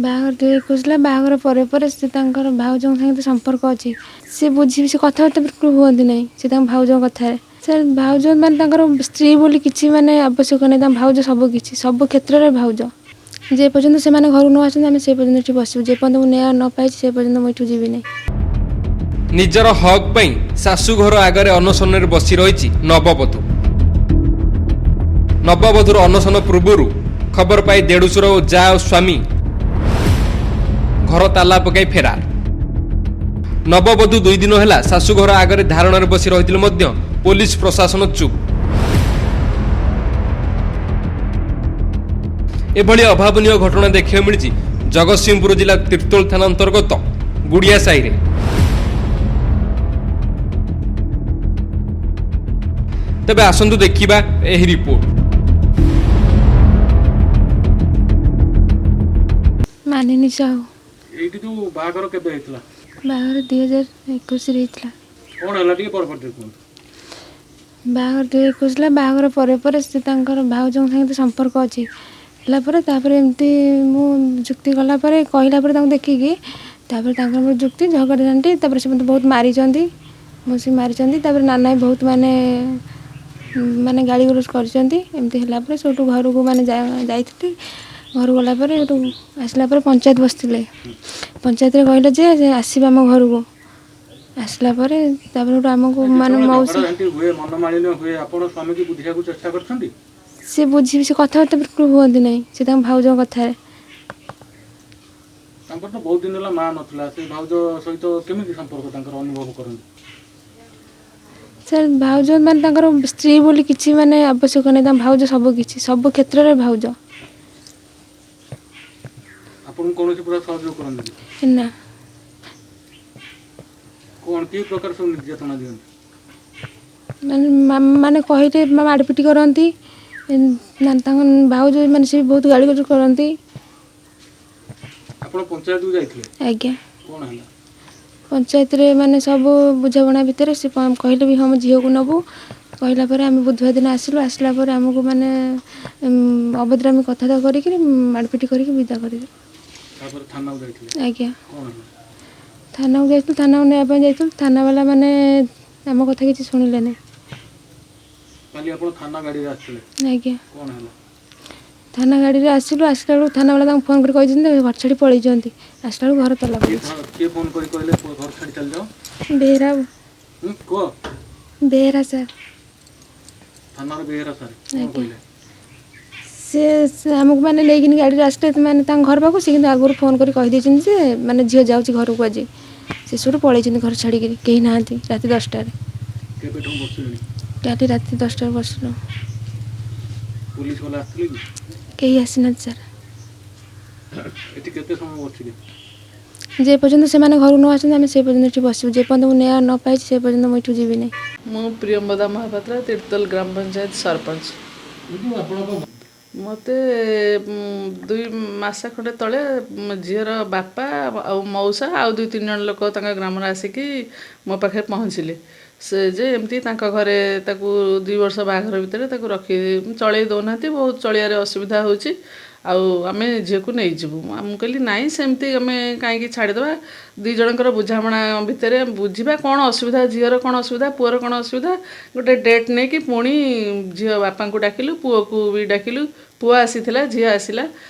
ବାହାଘର 2021 ହେଲା। ବାହାଘର ପରେ ପରେ ସେ ତାଙ୍କର ଭାଉଜଙ୍କ ସାଙ୍ଗେ ତ ସମ୍ପର୍କ ଅଛି। ସେ ବୁଝି ସେ କଥାବାର୍ତ୍ତା ବିଲକୁଲ ହୁଅନ୍ତି ନାହିଁ ସେ ତାଙ୍କ ଭାଉଜଙ୍କ କଥାରେ। ସେ ଭାଉଜ ମାନେ ତାଙ୍କର ସ୍ତ୍ରୀ ବୋଲି କିଛି ମାନେ ଆବଶ୍ୟକ ନାହିଁ। ତାଙ୍କ ଭାଉଜ ସବୁ କିଛି, ସବୁ କ୍ଷେତ୍ରରେ ଭାଉଜ। ଯେ ପର୍ଯ୍ୟନ୍ତ ସେମାନେ ଘରକୁ ନ ଆସନ୍ତି, ଆମେ ସେ ପର୍ଯ୍ୟନ୍ତ ଏଠି ବସିବୁ। ଯେ ପର୍ଯ୍ୟନ୍ତ ମୁଁ ନ୍ୟାୟ ନ ପାଇଛି, ସେ ପର୍ଯ୍ୟନ୍ତ ମୁଁ ଏଠୁ ଯିବି ନାହିଁ। ନିଜର ହକ୍ ପାଇଁ ଶାଶୁଘର ଆଗରେ ଅନଶନରେ ବସି ରହିଛି ନବବଧୂ। ନବବଧୂର ଅନଶନ ପୂର୍ବରୁ ଖବର ପାଇ ଦେଢ଼ୁଶୁର ଓ ଯା ଓ ସ୍ୱାମୀ ଘର ତାଲା ପକାଇ ଫେରାର। ନବବଧୂ 2 ଦିନ ହେଲା ଶାଶୁଘର ଆଗରେ ଧାରଣାରେ ବସି ରହିଥିଲେ ମଧ୍ୟ ପୋଲିସ ପ୍ରଶାସନ ଚୁପ୍। ଏଭଳି ଅଭାବନୀୟ ଘଟଣା ଦେଖିବାକୁ ମିଳିଛି ଜଗତସିଂହପୁର ଜିଲ୍ଲା ତିର୍ତ୍ତୋଲ ଥାନା ଅନ୍ତର୍ଗତ ଗୁଡ଼ିଆ ସାହିରେ। ତେବେ ଆସନ୍ତୁ ଦେଖିବା ଏହି ରିପୋର୍ଟ। ମାନିନୀ ସାହୁ। ଏଇଠି ଯୋଉ ବାହାଘର କେବେ ହେଇଥିଲା? ବାହାଘର 2021ରେ ହେଇଥିଲା। କ'ଣ ହେଲା, ଟିକେ ପରବର୍ତ୍ତୀ କୁହନ୍ତୁ। ବାହାଘର 2021 ହେଲା। ବାହାଘର ପରେ ପରେ ସେ ତାଙ୍କର ଭାଉଜଙ୍କ ସାଙ୍ଗେ ତ ସମ୍ପର୍କ ଅଛି। ହେଲା ପରେ ତାପରେ ଏମିତି ମୁଁ ଯୁକ୍ତି କଲା ପରେ, କହିଲା ପରେ, ତାଙ୍କୁ ଦେଖିକି ତାପରେ ତାଙ୍କର ମୋର ଯୁକ୍ତି ଝଗଡ଼ା ଝାଣ୍ଟି। ତାପରେ ସେ ମୋତେ ବହୁତ ମାରିଛନ୍ତି, ମୁଁ ସେ ମାରିଛନ୍ତି। ତାପରେ ନାନା ବି ବହୁତ ମାନେ ମାନେ ଗାଳି ଗୁଲଜ କରିଛନ୍ତି। ଏମିତି ହେଲା ପରେ ସେଇଠୁ ଘରକୁ ମାନେ ଯାଇଥିଲି। ଘରକୁ ଗଲା ପରେ, ସେଠୁ ଆସିଲା ପରେ ପଞ୍ଚାୟତ ବସିଥିଲେ। ପଞ୍ଚାୟତରେ କହିଲେ ଯେ ସେ ଆସିବେ ଆମ ଘରକୁ। ଆସିଲା ପରେ ତାପରେ ସେଠୁ ଆମକୁ ମାନେ ଯେତେବେଳେ ମଉସା ଝଗଡ଼ା ଝାଣ୍ଟି ହୁଏ, ମନମାଳିନ୍ୟ ହୁଏ, ଆପଣ ସ୍ୱାମୀକି ବୁଝିବାକୁ ଚେଷ୍ଟା କରିଛନ୍ତି? ସେ ବୁଝି ସେ କଥାବାର୍ତ୍ତା ବିଲକୁଲ ହୁଅନ୍ତି ନାହିଁ ସେ ତାଙ୍କ ଭାଉଜଙ୍କ କଥାରେ। ତାଙ୍କର ତ ବହୁତ ଦିନ ହେଲା ମା ନଥିଲା। ସେ ଭାଉଜ ସହିତ କେମିତି ସମ୍ପର୍କ ତାଙ୍କର ଅନୁଭବ କରନ୍ତି? ସେ ଭାଉଜ ମାନେ ତାଙ୍କର ସ୍ତ୍ରୀ ବୋଲି କିଛି ମାନେ ଆବଶ୍ୟକ ନାହିଁ। ତାଙ୍କ ଭାଉଜ ସବୁ କିଛି, ସବୁ କ୍ଷେତ୍ରରେ ଭାଉଜ। ଆପଣଙ୍କୁ କୌଣସି ପ୍ରକାର ସହଯୋଗ କରନ୍ତିନି? ନା। କ'ଣ କି ପ୍ରକାର ସବୁ ନିର୍ଯାତନା ଦିଅନ୍ତି? ମାନେ ମାନେ କହିଲେ ମାଡ଼ପିଟି କରନ୍ତି। ମାନେ ତାଙ୍କ ଭାଉଜ ମାନେ ସେ ବି ବହୁତ ଗାଳି ଗୁଲଜ କରନ୍ତି। ଆପଣ ପଞ୍ଚାୟତକୁ ଯାଇଥିଲେ? ଆଜ୍ଞା। କ'ଣ ହେଲା? ପଞ୍ଚାୟତରେ ମାନେ ସବୁ ବୁଝାମଣା ଭିତରେ ସେ କହିଲେ ବି, ହଁ, ମୋ ଝିଅକୁ ନେବୁ କହିଲା ପରେ ଆମେ ବୁଧବାର ଦିନ ଆସିଲୁ। ଆସିଲା ପରେ ଆମକୁ ମାନେ ଅଭଦ୍ରାମି କଥାବାର୍ତ୍ତା କରିକିରି, ମାଡ଼ପିଟି କରିକି ବିଦା କରିଦେଲେ। ତାପରେ ଥାନାକୁ ଯାଇଥିଲେ? ଆଜ୍ଞା। କ'ଣ ହେଲା? ଥାନାକୁ ଯାଇଥିଲୁ, ଥାନାକୁ ନେବା ପାଇଁ ଯାଇଥିଲୁ। ଥାନାବାଲା ମାନେ ଆମ କଥା କିଛି ଶୁଣିଲେନି। କାଲି ଆପଣ ଥାନା ଗାଡ଼ିରେ ଆସିଥିଲେ? ଆଜ୍ଞା। କ'ଣ ହେଲା? ଥାନା ଗାଡ଼ିରେ ଆସିଲୁ। ଆସିଲା ବେଳକୁ ଥାନାବାଲା ତାଙ୍କୁ ଫୋନ୍ କରି କହିଛନ୍ତି, ଘର ଛାଡ଼ି ପଳେଇଛନ୍ତି। ଆସିଲା ବେଳକୁ ଘର ତାଲା କିଏ ପଡ଼ିଛି। କିଏ ଫୋନ କରି କହିଲେ ଘର ଛାଡ଼ି ଚାଲିଯାଅ? ବେହେରା। କୁହ। ବେହେରା ସାର୍। ଥାନାର ବେହେରା ସାର୍ କ'ଣ ଆଜ୍ଞା। କହିଲେ? ସେ ସେ ଆମକୁ ମାନେ ନେଇକିନି ଗାଡ଼ିରେ ଆସିଲେ ମାନେ ତାଙ୍କ ଘର ପାଖକୁ। ସେ କିନ୍ତୁ ଆଗରୁ ଫୋନ୍ କରି କହିଦେଇଛନ୍ତି ଯେ ମାନେ ଝିଅ ଯାଉଛି ଘରକୁ ଆଜି। ସେ ସେଠୁ ପଳେଇଛନ୍ତି ଘର ଛାଡ଼ିକିରି, କେହି ନାହାନ୍ତି, ରାତି 10ଟାରେ। କେବେଠୁ ବସିଲେଣି? କାଲି ରାତି 10ଟାରେ ବସିଲୁ। ପୋଲିସ ବାଲା ଆସିଥିଲେ କି? କେହି ଆସିନାହାନ୍ତି ସାର୍। ଏଠି କେତେ ସମୟ ବସିଲେ? ଯେ ପର୍ଯ୍ୟନ୍ତ ସେମାନେ ଘରକୁ ନ ଆସନ୍ତି, ଆମେ ସେ ପର୍ଯ୍ୟନ୍ତ ଏଠି ବସିବୁ। ଯେ ପର୍ଯ୍ୟନ୍ତ ମୁଁ ନ୍ୟାୟ ନ ପାଇଛି, ସେ ପର୍ଯ୍ୟନ୍ତ ମୁଁ ଏଠୁ ଯିବି ନାହିଁ। ମୁଁ ପ୍ରିୟମ୍ବଦା ମହାପାତ୍ର, ତିର୍ତ୍ତୋଲ ଗ୍ରାମ ପଞ୍ଚାୟତ ସରପଞ୍ଚ। ଏଇ ଯୋଉ ଆପଣଙ୍କ ମୋତେ 2 ମାସ ଖଣ୍ଡେ ତଳେ ଝିଅର ବାପା ଆଉ ମଉସା ଆଉ ଦୁଇ ତିନି ଜଣ ଲୋକ ତାଙ୍କ ଗ୍ରାମରେ ଆସିକି ମୋ ପାଖରେ ପହଞ୍ଚିଲେ। ସେ ଯେ ଏମିତି ତାଙ୍କ ଘରେ ତାକୁ 2 ବର୍ଷ ବାହାଘର ଭିତରେ ତାକୁ ରଖି ଚଳେଇ ଦେଉନାହାନ୍ତି, ବହୁତ ଚଳିବାରେ ଅସୁବିଧା ହେଉଛି ଆଉ ଆମେ ଝିଅକୁ ନେଇଯିବୁ। ମୁଁ କହିଲି, ନାଇଁ, ସେମିତି ଆମେ କାହିଁକି ଛାଡ଼ିଦେବା? ଦୁଇ ଜଣଙ୍କର ବୁଝାମଣା ଭିତରେ ବୁଝିବା, କ'ଣ ଅସୁବିଧା, ଝିଅର କ'ଣ ଅସୁବିଧା, ପୁଅର କ'ଣ ଅସୁବିଧା। ଗୋଟେ ଡେଟ୍ ନେଇକି ପୁଣି ଝିଅ ବାପାଙ୍କୁ ଡାକିଲୁ, ପୁଅକୁ ବି ଡାକିଲୁ। ପୁଅ ଆସିଥିଲା, ଝିଅ ଆସିଲା।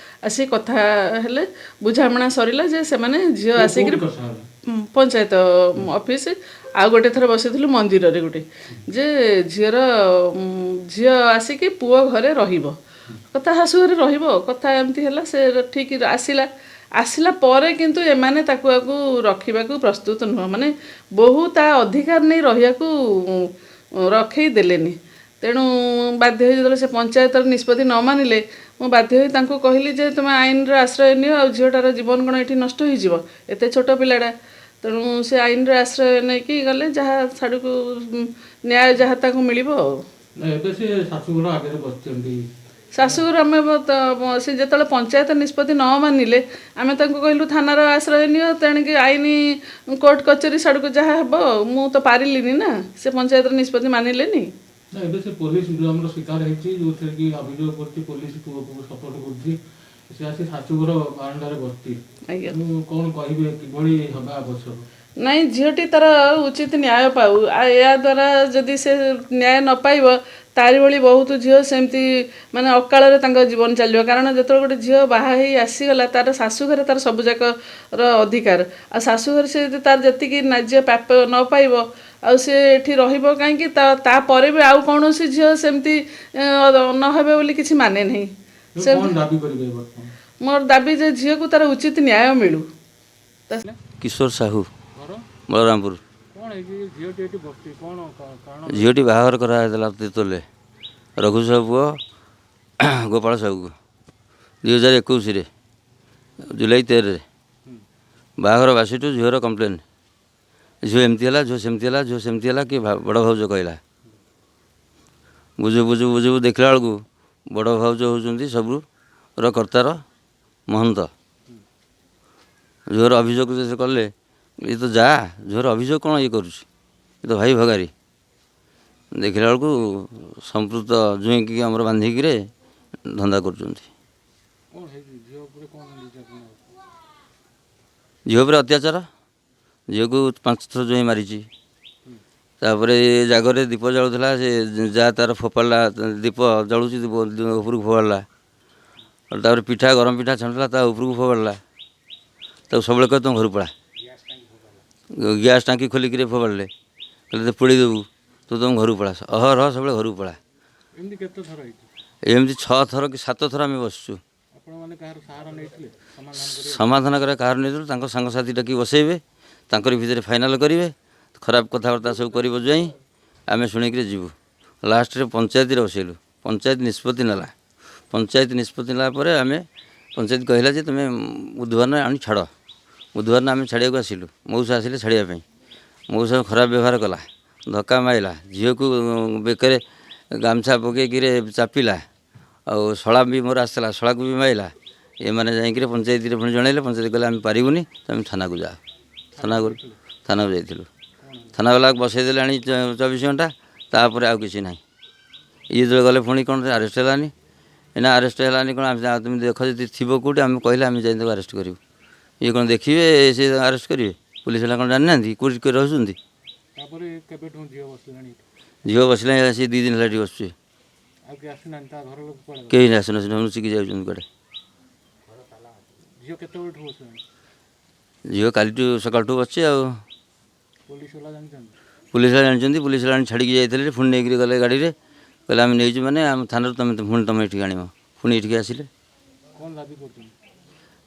ଆସି କଥା ହେଲେ, ବୁଝାମଣା ସରିଲା ଯେ ସେମାନେ ଝିଅ ଆସିକିରି କୋଉଠି କଥା ହେଲା? ପଞ୍ଚାୟତ ଅଫିସ। ଆଉ ଗୋଟେ ଥର ବସିଥିଲୁ ମନ୍ଦିରରେ ଗୋଟେ, ଯେ ଝିଅର ଝିଅ ଆସିକି ପୁଅ ଘରେ ରହିବ କଥା, ଶାଶୁ ଘରେ ରହିବ କଥା, ଏମିତି ହେଲା। ସେ ଠିକ୍ ଆସିଲା। ଆସିଲା ପରେ କିନ୍ତୁ ଏମାନେ ତାକୁ ଆକୁ ରଖିବାକୁ ପ୍ରସ୍ତୁତ ନୁହଁ। ମାନେ ବୋହୂ ତା ଅଧିକାର ନେଇ ରହିବାକୁ ରଖେଇ ଦେଲେନି। ତେଣୁ ବାଧ୍ୟ ହୋଇ ଯେତେବେଳେ ସେ ପଞ୍ଚାୟତର ନିଷ୍ପତ୍ତି ନ ମାନିଲେ, ମୁଁ ବାଧ୍ୟ ହୋଇ ତାଙ୍କୁ କହିଲି ଯେ ତୁମେ ଆଇନର ଆଶ୍ରୟ ନିଅ। ଆଉ ଝିଅଟାର ଜୀବନ କ'ଣ ଏଠି ନଷ୍ଟ ହେଇଯିବ? ଏତେ ଛୋଟ ପିଲାଟା। ତେଣୁ ସେ ଆଇନର ଆଶ୍ରୟ ନେଇକି ଗଲେ, ଯାହା ସାଡ଼କୁ ନ୍ୟାୟ ଯାହା ତାଙ୍କୁ ମିଳିବ ଆଉ। ନା, ଏବେ ସେ ଶାଶୁଘର ଆଗରେ ବସିଛନ୍ତି। ଶାଶୁଘର ଆମେ ସେ ଯେତେବେଳେ ପଞ୍ଚାୟତ ନିଷ୍ପତ୍ତି ନ ମାନିଲେ, ଆମେ ତାଙ୍କୁ କହିଲୁ ଥାନାର ଆଶ୍ରୟ ନିଅ। ତେଣିକି ଆଇନ କୋର୍ଟ କଚେରୀ ସାଡ଼କୁ ଯାହା ହେବ ଆଉ। ମୁଁ ତ ପାରିଲିନି ନା, ସେ ପଞ୍ଚାୟତର ନିଷ୍ପତ୍ତି ମାନିଲେନି। ନା, ଏବେ ସେ ପୋଲିସ ଜୁଲମର ଶିକାର ହେଇଛି, ଯୋଉଥିରେ କି ଅଭିଯୋଗ କରୁଛି ପୋଲିସ ପୁଅକୁ ସପୋର୍ଟ କରୁଛି। ସେ ଆସି ଶାଶୁଘର ବାରଣ୍ଡାରେ ବସିଛି। ଆଜ୍ଞା। ମୁଁ କ'ଣ କହିବେ, କିଭଳି ହେବା ଆବଶ୍ୟକ? ନାଇଁ, ଝିଅଟି ତାର ଉଚିତ ନ୍ୟାୟ ପାଉ। ଆଉ ଏହା ଦ୍ୱାରା ଯଦି ସେ ନ୍ୟାୟ ନ ପାଇବ, ତାରି ଭଳି ବହୁତ ଝିଅ ସେମିତି ମାନେ ଅକାଳରେ ତାଙ୍କ ଜୀବନ ଚାଲିବ। କାରଣ ଯେତେବେଳେ ଗୋଟେ ଝିଅ ବାହା ହେଇ ଆସିଗଲା, ତାର ଶାଶୁଘରେ ତାର ସବୁଯାକର ଅଧିକାର। ଆଉ ଶାଶୁଘରେ ସେ ଯଦି ତାର ଯେତିକି ନ୍ୟାଯ୍ୟ ପ୍ରାପ୍ୟ ନ ପାଇବ, ଆଉ ସେ ଏଠି ରହିବ କାହିଁକି? ତାପରେ ବି ଆଉ କୌଣସି ଝିଅ ସେମିତି ନ ହେବେ ବୋଲି କିଛି ମାନେ ନାହିଁ। ତେଣୁ କ'ଣ ଦାବି କରିବେ ବର୍ତ୍ତମାନ? ମୋର ଦାବି ଯେ ଝିଅକୁ ତାର ଉଚିତ ନ୍ୟାୟ ମିଳୁ। କିଶୋର ସାହୁ। ଘର? ବଳରାମପୁର। କ'ଣ ହେଇଛି? ଝିଅଟି ଏଠି ବସିଛି, କ'ଣ କାରଣ? ଝିଅଟି ବାହାଘର କରାହେଇଥିଲା ତିର୍ତ୍ତୋଲରେ ରଘୁ ସାହୁ ପୁଅ ଗୋପାଳ ସାହୁକୁ 2021ରେ ଜୁଲାଇ 13ରେ। ବାହାଘର ବାସିଠୁ ଝିଅର କମ୍ପ୍ଲେନ୍, ଝିଅ ଏମିତି ହେଲା, ଝିଅ ସେମିତି ହେଲା, ଝିଅ ସେମିତି ହେଲା। କି ବଡ଼ ଭାଉଜ କହିଲା। ବୁଝୁ ବୁଝୁ ବୁଝୁ ଦେଖିଲା ବେଳକୁ ବଡ଼ ଭାଉଜ ହେଉଛନ୍ତି ସବୁର କର୍ତ୍ତାର ମହନ୍ତ। ଝିଅର ଅଭିଯୋଗ ସେ କଲେ, ଇଏ ତ ଯା ଝିଅର ଅଭିଯୋଗ କ'ଣ ଇଏ କରୁଛି, ଏ ତ ଭାଇ ଭଗାରୀ। ଦେଖିଲା ବେଳକୁ ସମ୍ପୃକ୍ତ ଜୁଇଁକି ଆମର ବାନ୍ଧିକିରେ ଧନ୍ଦା କରୁଛନ୍ତି। କ'ଣ ହେଇଛି ଝିଅ ଉପରେ? କ'ଣ ନିର୍ଯାତନା ହଉଛି? ଝିଅ ଉପରେ ଅତ୍ୟାଚାର। ଝିଅକୁ 5 ଥର ଜୁଇଁ ମାରିଛି। ତାପରେ ଜାଗରେ ଦୀପ ଜଳୁଥିଲା, ସେ ଯା ତାର ଫୋପାଡ଼ିଲା, ଦୀପ ଜଳୁଛି ଦୀପ ଉପରକୁ ଫୋପାଡ଼ିଲା। ତାପରେ ପିଠା, ଗରମ ପିଠା ଛାଣୁଥିଲା, ତା ଉପରକୁ ଫୋପାଡ଼ିଲା। ତାକୁ ସବୁବେଳେ କହେ ତୁମ ଘରକୁ ପଳା। ଗ୍ୟାସ୍ ଟାଙ୍କି ଖୋଲିକିରି ଫୋପାଡ଼ିଲେ, କହିଲେ ତୁ ପୋଡ଼ି ଦେବୁ, ତୁ ତୁମ ଘରକୁ ପଳା, ଅହରହ ସବୁବେଳେ ଘରକୁ ପଳା। ଏମିତି କେତେ ଥର ହେଇଛି? ଏମିତି 6 ଥର କି 7 ଥର ଆମେ ବସିଛୁ। ଆପଣମାନେ କାହାର ସାହାରା ନେଇଥିଲେ ସମାଧାନ କରିବା? ସମାଧାନ କରିବା କାହାର ନେଇଥିଲୁ? ତାଙ୍କ ସାଙ୍ଗସାଥି ଡାକି ବସେଇବେ, ତାଙ୍କରି ଭିତରେ ଫାଇନାଲ୍ କରିବେ, ଖରାପ କଥାବାର୍ତ୍ତା ସବୁ କରିବ ଯାଇ ଆମେ ଶୁଣିକିରି ଯିବୁ। ଲାଷ୍ଟରେ ପଞ୍ଚାୟତରେ ବସେଇଲୁ, ପଞ୍ଚାୟତ ନିଷ୍ପତ୍ତି ନେଲା। ପଞ୍ଚାୟତ ନିଷ୍ପତ୍ତି ନେଲା ପରେ ଆମେ ପଞ୍ଚାୟତ କହିଲା ଯେ ତୁମେ ବୁଧବାର ଦିନ ଆଣି ଛାଡ଼। ବୁଧବାର ଦିନ ଆମେ ଛାଡ଼ିବାକୁ ଆସିଲୁ, ମଉସା ଆସିଲେ ଛାଡ଼ିବା ପାଇଁ। ମଉସା ଖରାପ ବ୍ୟବହାର କଲା, ଧକ୍କା ମାରିଲା, ଝିଅକୁ ବେକରେ ଗାମୁଛା ପକେଇକିରି ଚାପିଲା। ଆଉ ଶଳା ବି ମୋର ଆସିଥିଲା, ଶଳାକୁ ବି ମାରିଲା। ଏମାନେ ଯାଇକିରି ପଞ୍ଚାୟତରେ ପୁଣି ଜଣାଇଲେ। ପଞ୍ଚାୟତ କହିଲେ ଆମେ ପାରିବୁନି, ତୁମେ ଥାନାକୁ ଯାଅ। ଥାନାକୁ ଯାଇଥିଲୁ, ଥାନାବାଲାକୁ ବସେଇ ଦେଲେ ଆଣି 24 ଘଣ୍ଟା। ତାପରେ ଆଉ କିଛି ନାହିଁ। ଇଏ ଯେତେବେଳେ ଗଲେ ପୁଣି କ'ଣ ଆରେଷ୍ଟ ହେଲାନି, ଏଇନା ଆରେଷ୍ଟ ହେଲାନି କ'ଣ? ଆମେ ତୁମେ ଦେଖ ଯଦି ଥିବ କେଉଁଠି, ଆମେ କହିଲେ ଆମେ ଯାଇ ତାକୁ ଆରେଷ୍ଟ କରିବୁ। ଇଏ କ'ଣ ଦେଖିବେ? ସେ ଆରେଷ୍ଟ କରିବେ? ପୋଲିସ ହେଲା କ'ଣ ଜାଣିନାହାନ୍ତି କେଉଁଠି କିଏ ରହୁଛନ୍ତି? ତାପରେ କେବେଠୁ ଝିଅ ବସିଲାଣି ଏଠି? ଝିଅ ବସିଲାଣି ସେ 2 ଦିନ ହେଲା ଏଠି ବସୁଛି। ଆଉ କିଏ ଆସିନାହାନ୍ତି? ତା ଘର ଲୋକ କୁଆଡ଼େ ଗଲେ? କେହି ଆସୁନାହାନ୍ତି, ଲୁଚିକି ଯାଉଛନ୍ତି କୁଆଡ଼େ। ଝିଅ କେତେବେଳଠୁ ବସିଲାଣି? ଝିଅ କାଲିଠୁ ସକାଳଠୁ ବସିଛି। ଆଉ ପୋଲିସ ବାଲା ଜାଣିଛନ୍ତି? ପୋଲିସ ବାଲା ଜାଣିଛନ୍ତି। ପୋଲିସ ବାଲା ଆଣି ଛାଡ଼ିକି ଯାଇଥିଲେ, ପୁଣି ନେଇକିରି ଗଲେ ଗାଡ଼ିରେ। କହିଲେ ଆମେ ନେଇଛୁ ମାନେ ଆମ ଥାନାରୁ ତୁମେ ପୁଣି ତୁମେ ଏଠିକି ଆଣିବ। ପୁଣି ଏଠିକି ଆସିଲେ। କ'ଣ ଦାବି କରୁଛନ୍ତି?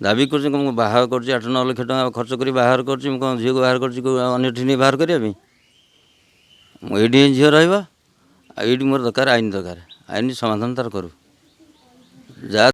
ଦାବି କରୁଛି କ'ଣ? ମୁଁ ବାହାଘର କରୁଛି, 8 9 ଲକ୍ଷ ଟଙ୍କା ଖର୍ଚ୍ଚ କରି ବାହାଘର କରୁଛି। ମୁଁ କ'ଣ ଝିଅକୁ ବାହାଘର କରୁଛି ଅନ୍ୟଠି ନେଇ ବାହାଘର କରିବା ପାଇଁ? ମୁଁ ଏଇଠି ହିଁ ଝିଅ ରହିବ। ଆଉ ଏଇଠି ମୋର ଦରକାର ଆଇନ ଦରକାର, ଆଇନ ସମାଧାନ ତାର କରୁ ଯାହା।